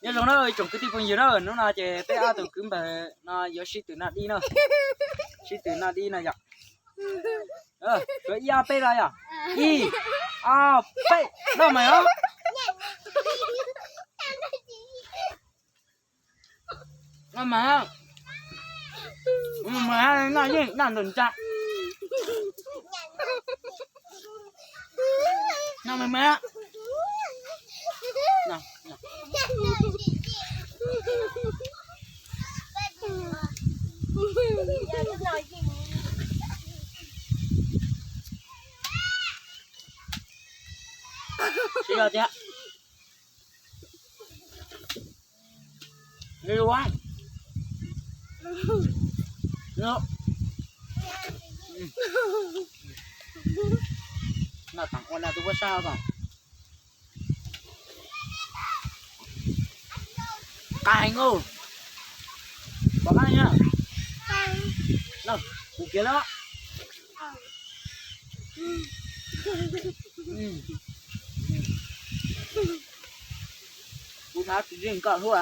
Nyob zoo na ib tsoom kwv tij phooj ywg na, hnub no ces peb ob tug kwv npawg no yuav sib tw noj dib no, sib tw noj dib no yom. Ib ob peb no yom, ib ob peb, noj mas os. Noj mas, noj mas noj yeej noj ntawm ntsa. Noj mas mas. Siv zog thiab. Noj tas ua na tus pab sab os. Qab heev os. Pom qab heev na. Kuv kiag lawm. Kuv thov tsis yeej koj hlub.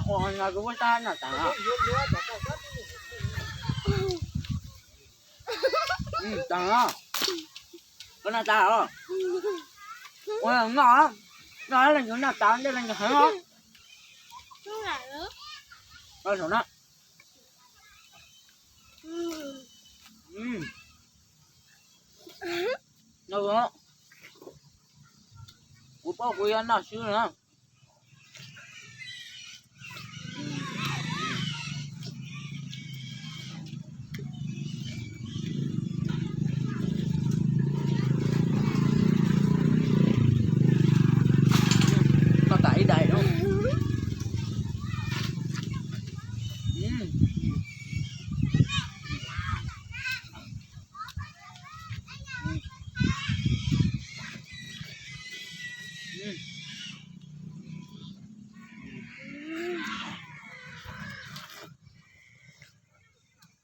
Ua no kuv muab sab noj tas. Tas, koj noj tas os. Ua noj, noj leej twg noj tas ntej leej twg heev os. Saum na. Kuv paub kuv yuav noj swb na. Noj tas ib daim no.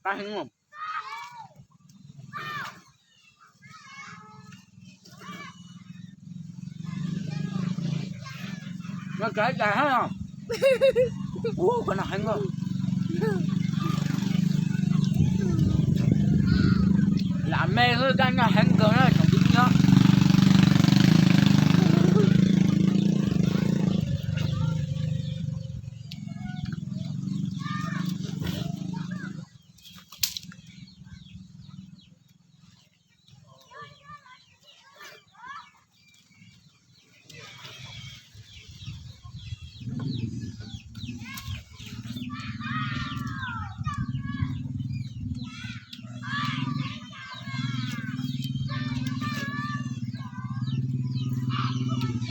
Qab heev. Noj tas ib daim thiab os. Ua koj noj heev kawg. Lam me xwb koj noj heev kawg na tsoom kwv tij.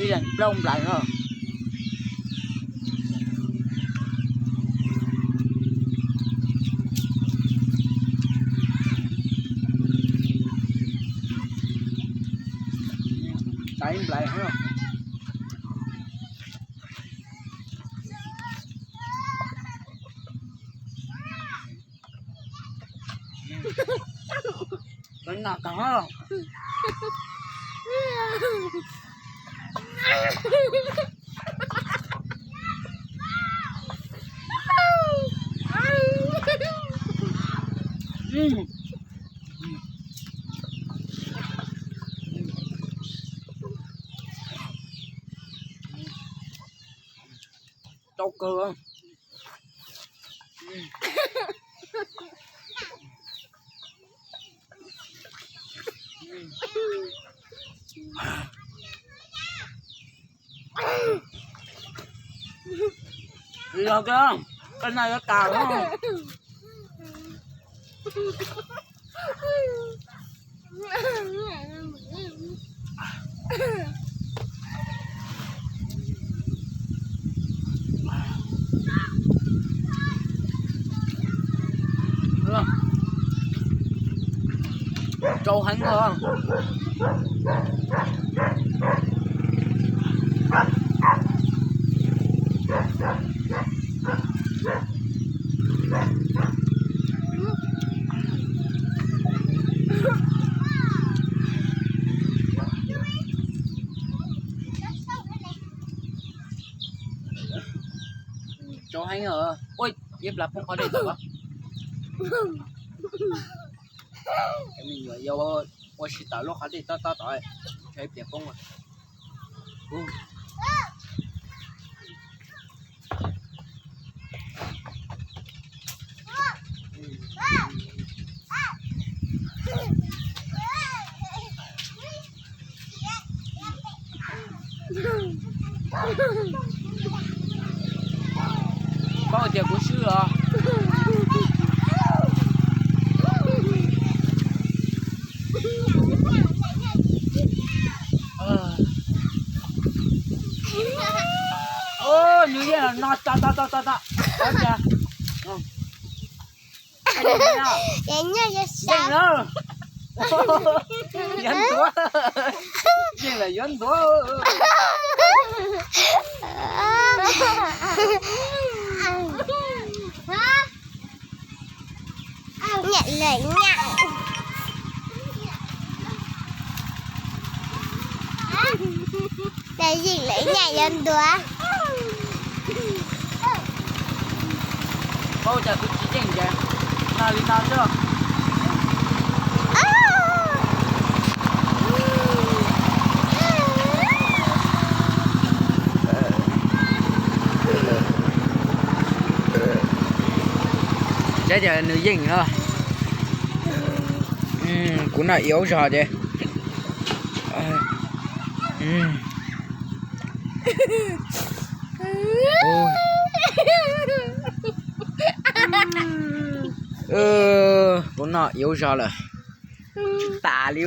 Ib leeg plaub nplais no. Tais nplais no. Noj kawg. Tau kawg. Los kawg, koj noj yuav tas lawm. Tsau heev os. Tsau heev, ua ib plag poob qhov dej tod. Cov me nyuam yau ua si tawm lub qhov dej tob tob tod, tsau ib pliag poob. Paub tias kuv swb os. Nws yeej no to to to to to. Yeej lawm, yuav ntuav. Nyiam lawm nyiam. Yeej lawm nyiam yuav ntuav. Paub tias kuv tsis yeej ces no li no xwb. Saib tias nws yeej no. Kuv noj iab zog ces. Kuv noj iab zog lawm. Tsis tas li.